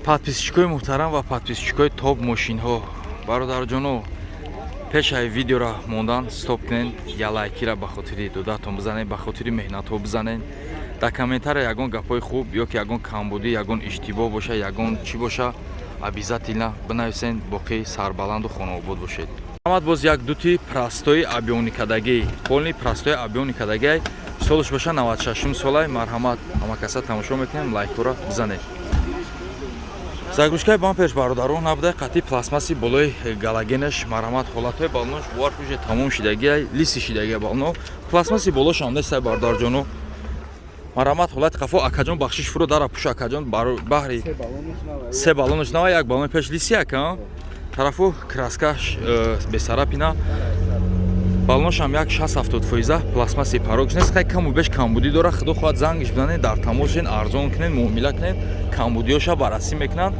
Подписчикои муҳтарам ва подписчикои топ мошинҳо, бародарҷоно, пешаи видеора мондан стоп кунен, я лайкира ба хотири додатон бизанед, ба хотири меҳнатҳо бизанед. Дар комментария ягон гапҳои хуб ё ки ягон камбудӣ, ягон иштибоҳ боша, ягон чӣ боша, обязательно бинависен. Боқӣ сарбаланду хонаобод бошед. Марҳамат, боз як дути простой объёмникадагӣ, полный простой объёмникадагӣ, солаш боша 96 солай. Марҳамат, ҳамакаса тамошо мекунем, лайкҳоро бизанед. Заглушкаи бамперш, бародарон, набуда, қатъи пластмасси болои галогенаш. Марҳамат, ҳолатҳои балонош бовар кушед, тамом шидагия, лысый шидагия балоно, пластмасси болошам нестай, бародарҷоно. Марҳамат, ҳолати қафо. Акаҷон, бахшиш, фуро дара пуш, акаҷон, баҳри се балонош нава, як балони пеш лысый, ака. Тарафу краскаш бесарапина, балоношам як 60-70 фоиза пластмасси, порогш нест. Хай, каму беш камбудӣ дора. Худо хоҳад, зангиш бизанед, дар тамос шен, арзон кунед, муомила кунед, камбудиёша баррасӣ мекунанд,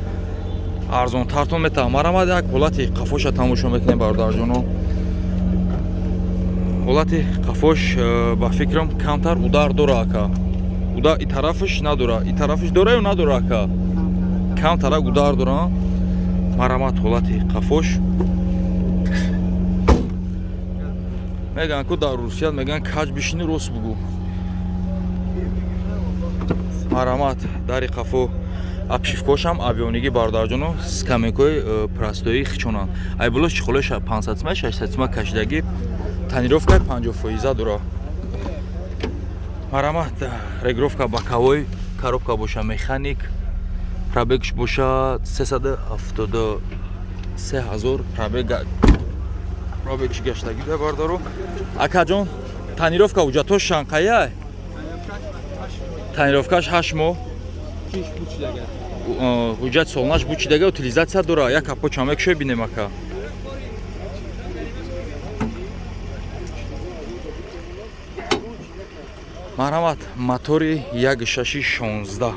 арзонтартон метавон. Марҳамат, як ҳолати қафоша тамошо мекунем, бародарҷоно. Ҳолати қафош ба фикрам, камтар удар дора, ака. Удар и тарафаш надора, и тарафаш дора ё надора, ака? Камтарак удар дора. Марҳамат, ҳолати қафош. Мегӯянд ку дар Русия, мегӯянд, каҷ бишини, рост бугӯ. Марҳамат, дари қафо, обшивкошам объёмнигӣ, бародарҷоно, скамейкои простои хичонанд. Айболош чехолош 500 сима, 600 сима кашидагӣ, тонировкаи 50 фоиза дора. Марҳамат, регулировка боковой, коробка боша механик, пробегш боша 373 ҳазор пробегш гаштагӣ да, бародаро. Акаҷон, тонировка ҳуҷҷатош шанқая, тонировкаш 8 моҳ, ҳуҷҷат солнаш бучидага, утилизация дора. Як капоча мекушой, бинем, ака. Марҳамат, мотори 1.6 16,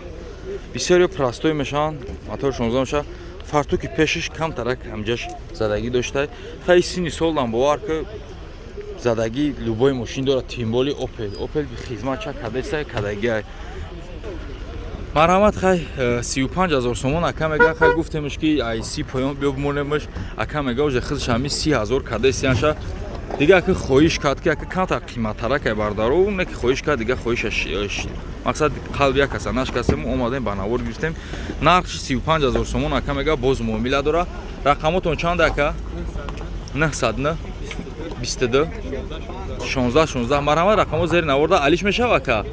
бисёре простой мешаванд, мотори 16 мешавад. Фартуки пешаш камтарак ҳамҷаш задагӣ дошта. Хай, синни солдам, бовар ки, задагӣ любой мошин дорад, тем более Опел. Опел хизмат ча кадеса кадагиай. Марҳамат, хай, 35 000 сомон ака мега. Хай, гуфтемш, ки ай 30 поён биё бимонемш. Ака мега, уже хизш ҳами 30 000 кадесиянша. Дига ака хоҳиш кард, ки ака камтар қиматтарак ай, бародаро, не ки хоҳиш кард, дига хоҳишаш мақсад қалби як каса нашкастем, омадем, ба навор гирифтем. Нархш 35 000 сомон ака мега, боз муомила дора. Рақамотон чанд, ака? 909 22 16 16. Марҳамат, рақамо зери наворда. Алиш мешава, ака?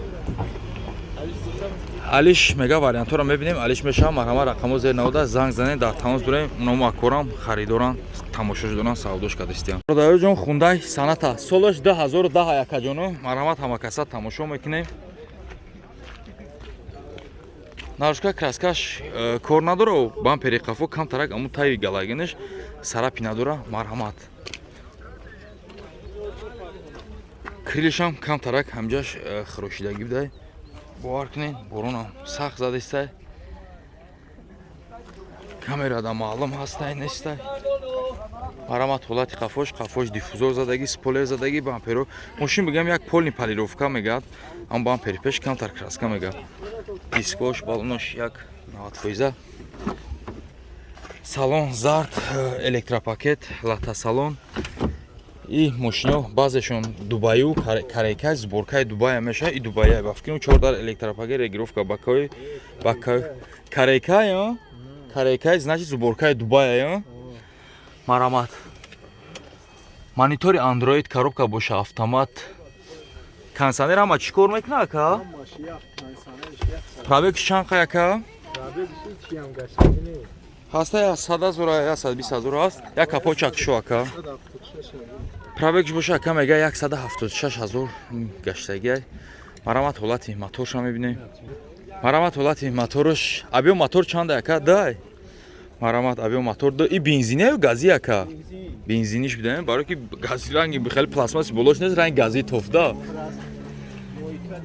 Алиш мега, вариантҳоро мебинем, алиш мешава. Марҳамат, рақамо зери наворда, занг занед, дар тамос бурем. Уномо акорам харидоран, тамошош доран, савдош кардастиям. Бародарҷон, Хундай Соната, солаш 2010, акаҷоно. Марҳамат, ҳамакаса тамошо мекунем. Нарушка краскаш кор надора, бампери қафо камтарак аму таи галогенаш сарапи надора. Марҳамат, крылышам камтарак ҳамҷаш хирошидагӣ будай. Бовар кунед, боронам сахт задистай, камерада маълум ҳастай, нестай. Марҳамат, ҳолати қафош. Қафош диффузор задагӣ, спойлер задагӣ, бамперо. Мошин бигам, як полный полировка мегӯяд, ам бампери пеш камтар краска мегӯяд. Дискош, балонош як 90 фоиза. Салон зард, электропакет, лата салон. И мошино баъзешон дубаю, корейкай, сборкаи Дубая мешавад. И дубая, ба фикрам, чордар, электропакет, регулировка боковой, боковой, корейкай, корейкай, значит, сборкаи Дубая. Марҳамат, монитори Андроид, коробка боша автомат, кондиционер, ҳама чӣ кор мекунад, ака? Пробегш чанд қай, ака? Ҳаста 100 000, 120 000 ҳаст. Як капочак шо, ака. Пробегш боша, ака мега, 176 000 гаштагиай. Марҳамат, ҳолати моторша мебинем. Марҳамат, ҳолати моторш. Объём мотор чанда, ака? Дай. Марҳамат, объём мотор д. И бензине ё гази, ака? Бензиниш бидаем, барои ки гази ранги хеле пластмасси болош нест, ранги гази тофда.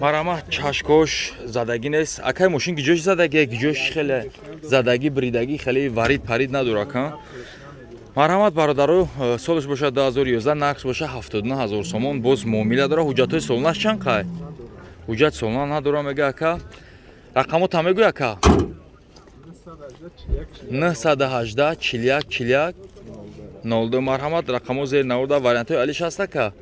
Марҳамат, чашкош задагӣ нест, акай. Мошин гиҷош задагӣ, гиҷош хеле задагӣ, бридагӣ, хеле варид парид надора, ака. Марҳамат, бародаро, солаш бошад 2011, нархш боша 79 ҳазор сомон, боз муомила дора. Ҳуҷҷатҳои солонаш чанд қай? Ҳуҷҷат солона надора, мега ака. Рақамота мегӯй, ака? 918 41 41 02. Марҳамат, рақамҳо зери наворда. Вариантҳои алиш ҳаст, ака?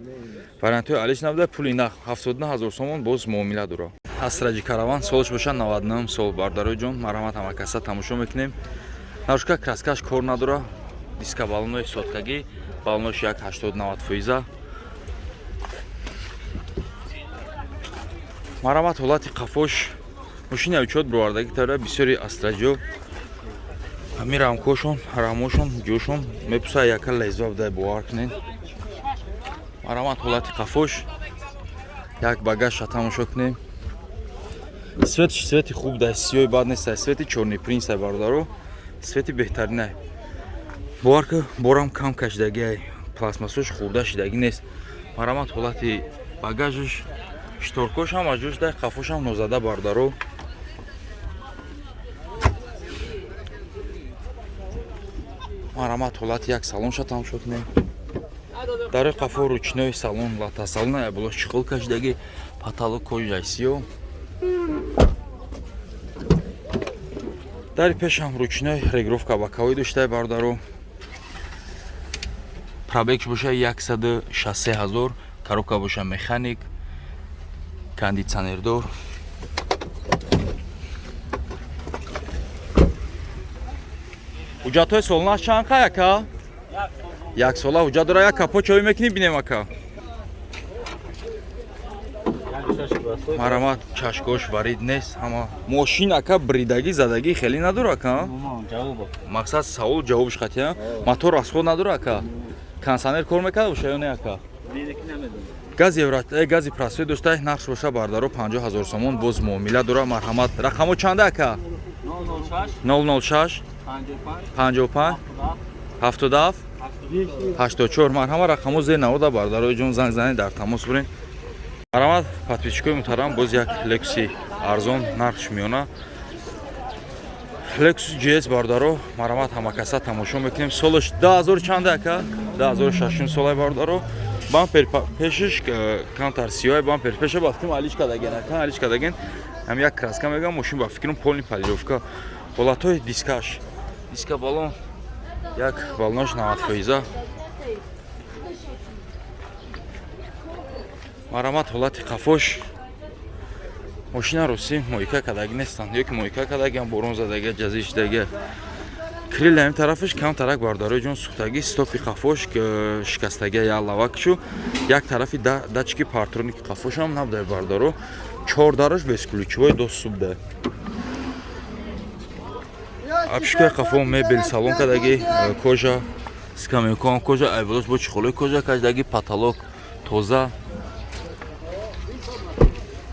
Вариантҳои алиш набуда. Пули нақд 79 ҳазор сомон, боз муомила дора. Астра Ҷи Караван, солш боша 99 сол, бародарои ҷон. Марҳамат, ҳамакаса тамошо мекунем. Нарушка, краскаш кор надора. Диска, баллонои соткагӣ, баллонош як 80-90 фоиза. Марҳамат, ҳолати қафош. Мошини авчот бировардагӣ тара. Бисёри Астраҷиё ҳами рамкошон, рамошон, ҷошон мепуса, яка лезва будай, бовар кунед. Марҳамат, ҳолати қафош. Як багажша тамошо кунем. Светш свети хуб дай, сиёи бад нест, свети чёрный принц ай, бародаро, свети беҳтаринай. Бовар ки, борам кам кашидагиай, пластмассош хурда шидагӣ нест. Марҳамат, ҳолати багажаш, шторкош ҳама ҷош дай, қафошам нозада, бародаро. Марҳамат, ҳолати як салонша тамошо кунем. Дарои қафо ручной салон, лата салон, боло чехол кашидагӣ, потолок кожаи сиёҳ. Дари пешам ручной регулировка боковой доштай, бародаро. Пробегш боша 163 ҳазор. Коробка боша механик, кондитсионердор. Ҳуҷҷатҳои солонаш чанд қай, ака? Як сола ҳуҷҷат дора. Як капо чой мекунӣ, бинем, ака. Марҳамат, чашкош варид нест, ҳама мошин, ака, бридагӣ, задагӣ хеле надора, ака. Мақсад, савол ҷавобш қатъия. Мотор расход надора, ака? Кондитсионер кор мекарда боша ё не, ака? Гази евро, гази простой дошта. Нархш боша, бардаро, 50 ҳазор сомон, боз муомила дора. Марҳамат, рақамҳо чанда, ака? 006 55 77 84. Марҳамат, рақамҳо зери навода, бардарои ҷон, занг занед, дар тамос бурен. Марҳамат, подписчикои муҳтарам, боз як Лексуси арзон, нархш миёна, Lexus GS, бародаро. Марҳамат, ҳамакаса тамошо мекунем. Солаш 2000 чанда, ака? 2006 солай, бародаро. Бампер пешиш камтар сиёҳ, бампер пеша ба фикрам алиш кадаген, ака, алиш кадаген. Ҳам як краска мегам, мошин ба фикрам полный полировка. Ҳолатҳои дискаш, диска, баллон, як баллонаш 90 фоиза. Марҳамат, ҳолати қафош. Мошина росӣ мойка кадаги нестанд ё ки мойка кадагиам, борон задаги, ҷазӣ шидаги. Крылья ин тарафаш камтарак, бародарои ҷон, сӯхтагӣ. Стопи қафош шикастаги, як лавакшу як тарафи датчики парктроники қафошам набудай, бародаро. Чор дараш бесключевой доступ да. Обшивкаи қафо мебел салон кадаги, кожа, скамейкаам кожа, айболош бо чехолои кожа кашидаги, потолок тоза.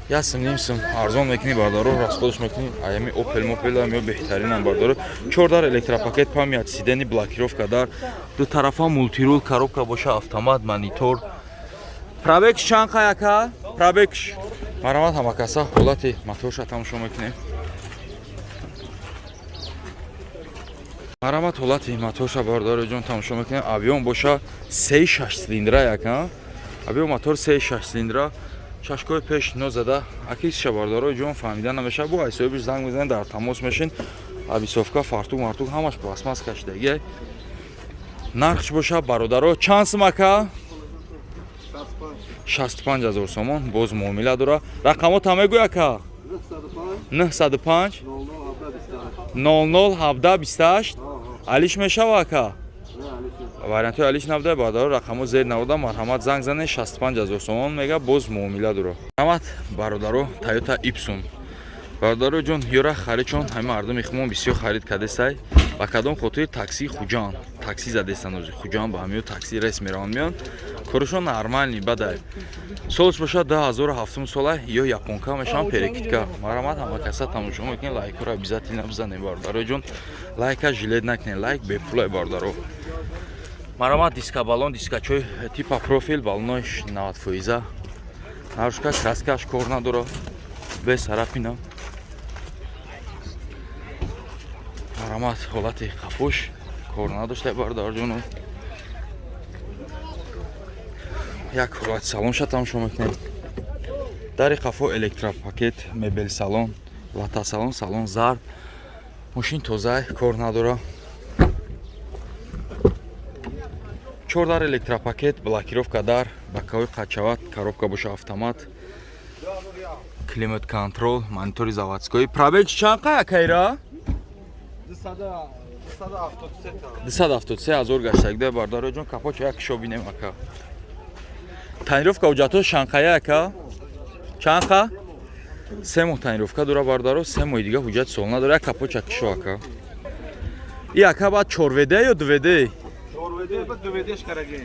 Як сим, ним сим арзон мекунӣ, бародаро, расходш мекунӣ. Аями Опел мопел ё беҳтаринам, бародаро. Чор дар, электропакет, память сидений, блокировка дар ду тарафа, мультируль, коробка боша автомат, монитор. Пробегш чанд қай, ака, пробегш? Марҳамат, ҳамакаса ҳолати моторша тамошо мекунем. Марҳамат, ҳолати моторша, бародаро ҷон, тамошо мекунем. Объём боша 3,6 цилиндра, яка объём мотор 3,6 цилиндра. Чашкои пеш нозада, акисша, бародарои ҷон, фаҳмида намешавад. Бо ҳисобиш занг мезанед, дар тамос мешин. Обвесовка, фартук мартук ҳамаш пластмасс кашидагиай. Нархш боша, бародаро, чанд сум, ака? 65 ҳазор сомон, боз муомила дора. Рақамота мегӯй, ака? 905 00 17 28. Алиш мешава, ака? Вариантҳои алиш набуда, бародаро. Рақамҳо зер навода, марҳамат, занг занед. 65 ҳазор сомон мега, боз муомила дора. Марҳамат, бародаро, Тойота Ипсум, бародаро ҷон, ёра харидчон. Ҳами мардуми хумон бисёр харид кардестай. Ба кадом хотири? Такси Хуҷанд такси задестан, ози Хуҷанд ба ҳамиё такси рес мераванд, меянд, корашон нормальный бадай. Солш бошад 2007 сола, ё японка мешаванд, перекидка. Марҳамат, ҳама каса тамошо мекунед, лайкҳоро обязательно бизанед, бародаро ҷон. Лайка жалеть накунед, лайк бепулай, бародаро. Марҳамат, диска, баллон, дискачои типа профил, баллонои 90 фоиза. Нарушка, краскаш кор надора, без царапина. Марҳамат, ҳолати қафош кор надошта, бародарҷоно. Як ҳолати салонша тамошо мекунем. Дари қафо электропакет, мебел салон, лата салон, салон зард. Мошин тоза, кор надора. 4 дар электропакет, блокировка дар, боковой қачават, коробка боша автомат. Климат контрол, монитори заводской. Пробег чанд қая кайра? 273 ҳазор гаштагида бародаро ҷон, капоча як кишо бинем ака. Тонировка ҳуҷҷатҳо шанқая ака? Чанқа? 3 моҳ тонировка дора бародаро, 3 моҳи дига ҳуҷҷати сол надора, як капоча кишо ака. И ака баъд 4 ВД ё 2 ВД?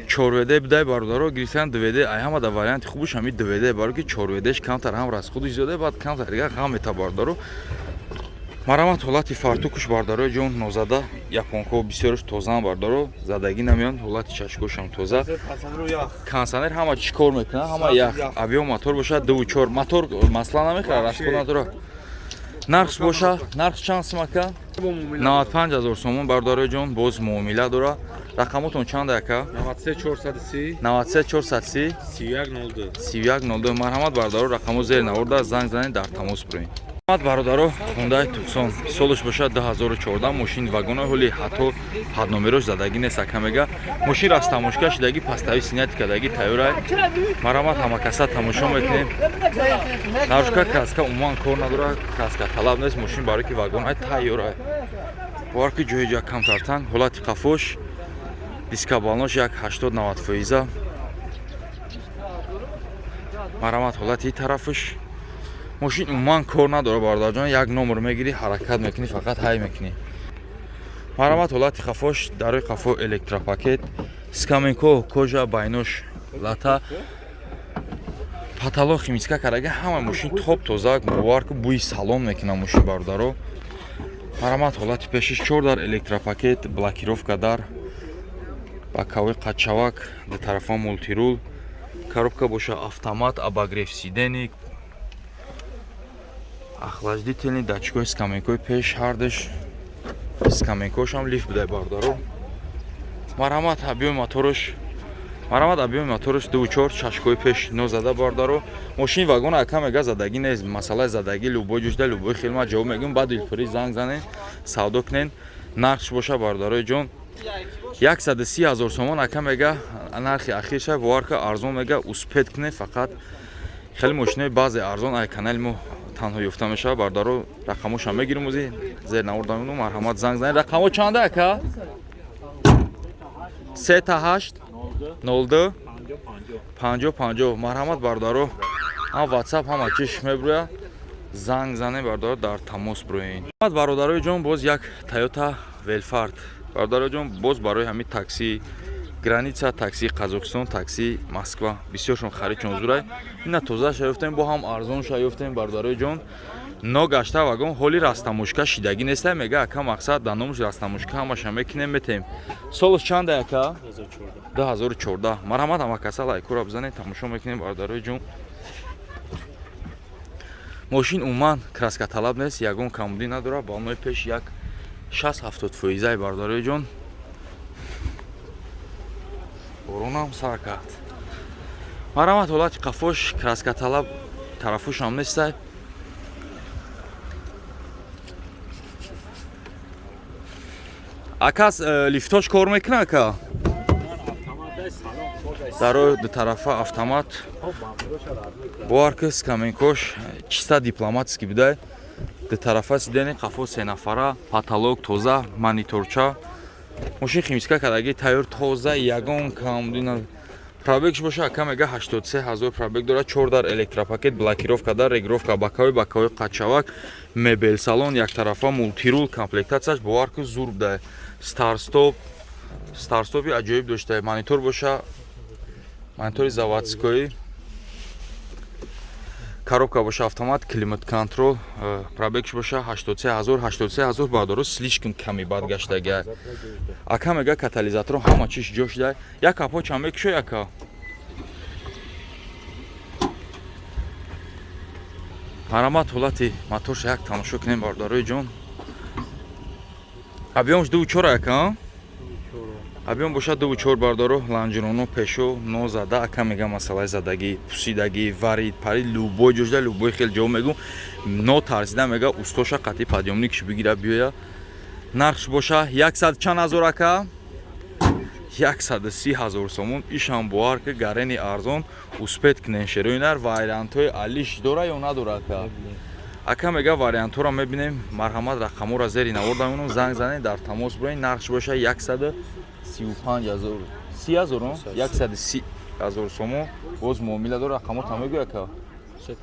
4 ВД бидай бародаро, гирифтан 2 ВД, ай ҳама да варианти хубуш ҳами 2 ВД, баро ки 4 ВДш камтар ҳам расходуш зиёда, баъд камтар дига ғам мета бародаро. Марамат ҳолати фартукуш бародаро ҷон нозада, японко бисёрш тозаан бародаро, задагӣ намеянд, ҳолати чашкошам тоза. Кондиционер ҳама чӣ кор мекунад, ҳама ях. Объем мотор бошад 2.4, мотор масла намехӯрад, расход надорад. Нархш боша, нархш чанд сум ака? 95 ҳазор сомон бародаро ҷон, боз муомила дора. Рақамотон чанд ака? 93 430 93 430 31 02 31 02. Марҳамат бародаро, рақамо зер наворда, занг занед, дар тамос бироед. Марҳамат бародаро, Хундай Туксон солаш бошад 2014, мошин вагона, ҳоли ҳатто ҳадномерош задагӣ нест ака мега. Мошин растамошка шудагӣ, пастави снятый кардагӣ, тайёрай. Марҳамат ҳамакаса тамошо мекунем. Нарушка краска умуман кор надорад, краска талаб нест, мошин барои ки вагонай тайёрай. Бовар ки ҷои ҷа камтар танг, ҳолати қафош, диска балнош як 80-90 фоиза. Марҳамат ҳолати тарафаш. Мошин умуман кор надорад бародарҷон, як номер мегирӣ, ҳаракат мекунӣ, фақат ҳай мекунӣ. Марҳамат ҳолати қафош, дарои қафо электропакет, скаменко, кожа, байнош лата, потолок химчистка кардаги, ҳама мошин топ тоза, бовар ку бӯи салон мекунад мошин бародаро. Марҳамат ҳолати пешиш, 4 дар электропакет, блокировка дар, боковой қачавак, ду тарафа мультирул, коробка боша автомат, обогрев сидений, охлаждительный, датчикои скамейкои пеш ҳардаш, скамейкошам лифт будай бародаро. Марҳамат объёми моторш, марҳамат объёми моторш 2.4, чашкои пеш нозада бародаро. Мошини вагона ака мега задагӣ нест, масъалаи задагӣ любой ҷушда любой хел ма ҷавоб мегӯм, баъд дилпурӣ занг занен, савдо кунен. Нархш боша бародарои ҷон 130 ҳазор сомон ака мега, нархи ахирша, бовар ка арзон мега, успеть кунен фақат. Хеле мошинои баъзе арзон ай канали мо танҳо ёфта мешавад бародаро, рақамошам мегирем, ози зер наворда мемонам, марҳамат занг занед. Рақамо чанда ака? 3 та 8 02 50 50. Марҳамат бародаро, ҳам WhatsApp ҳама чиш мебуря, занг занед бародаро, дар тамос бироед. Марҳамат бародарои ҷон, боз як Toyota Velfart бародарои ҷон, боз барои ҳамин такси граница, такси Қазоқистон, такси Москва, бисёршон харидшон зурай. Ина тоза шаёфтем, бо ҳам арзон шаёфтем бародарои ҷон. Ногашта вагон, ҳоли растамошка шидагӣ неста мега ака, мақсад дар номуш растамошка ҳамаша мекунем, метем. Солаш чанда ака? 2014. Марҳамат ҳамакаса лайкура бизанед, тамошо мекунем бародарои ҷон. Мошин умуман краска талаб нест, ягон камбудӣ надорад, балнои пеш як 60-70 фоизаи бародарои ҷон. Боронам сар кард. Марҳамат ҳолати қафош, краска талаб тарафушам нестай. Акас лифтош кор мекунад ака? Дарои дутарафа автомат. Бовар ки скаменкош чиста дипломатский будай. Дутарафа сидени, қафо се нафара, потолок тоза, мониторча. Мошин химчистка кардаги, тайёр, тоза, ягон камбудӣ надорад. Пробегш боша ака мега 83 ҳазор пробег дорад, 4 дар электропакет, блокировка дар, регулировка боковой, боковой қачавак, мебел салон, яктарафа мультирул, комплектатсияш бовар ку зур будай. Старстоп, старстопи аҷоиб дошта, монитор боша, монитори заводской, коробка боша автомат, климат контрол, пробегш боша 83 ҳазор, 83 ҳазор бародаро слишком ками бад гаштага. Ака мега катализаторо ҳама чиш ҷо шуда. Як капоча мекушои ака? Марҳамат ҳолати моторша як тамошо кунем бародарои ҷон. Объёмш 2.4 ака? Объём бошад 2,4, бардаро. Лонжероно пешо нозада. Ака мега, масъалаи задагӣ, пусидагӣ, варид парид, любой ҷожда, любой хел ҷо мегум, нотарсида мега, устоша қатъи подъёмникш бигира, биёя. Нархш боша яксад чанд ҳазор, ака? 130 ҳазор сомон. Ишам бовар ки гарени арзон, успеть кунен, шерои нар. Вариантҳои алиш дора ё надора, ака? Ака мега, вариантҳоро мебинем. Марҳамат, рақамҳоро зери навор дамонам, занг занед, дар тамос буред. Нархш боша 135 ҳазор, 30 ҳазор, 130 ҳазор сомон. Боз муомила дора. Рақамҳо та мегӯй, ака? 3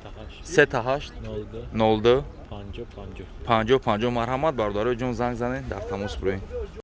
8. 3 8. 02. 02. 50 50. 50 50. Марҳамат, бародарои ҷон, занг занед, дар тамос буред.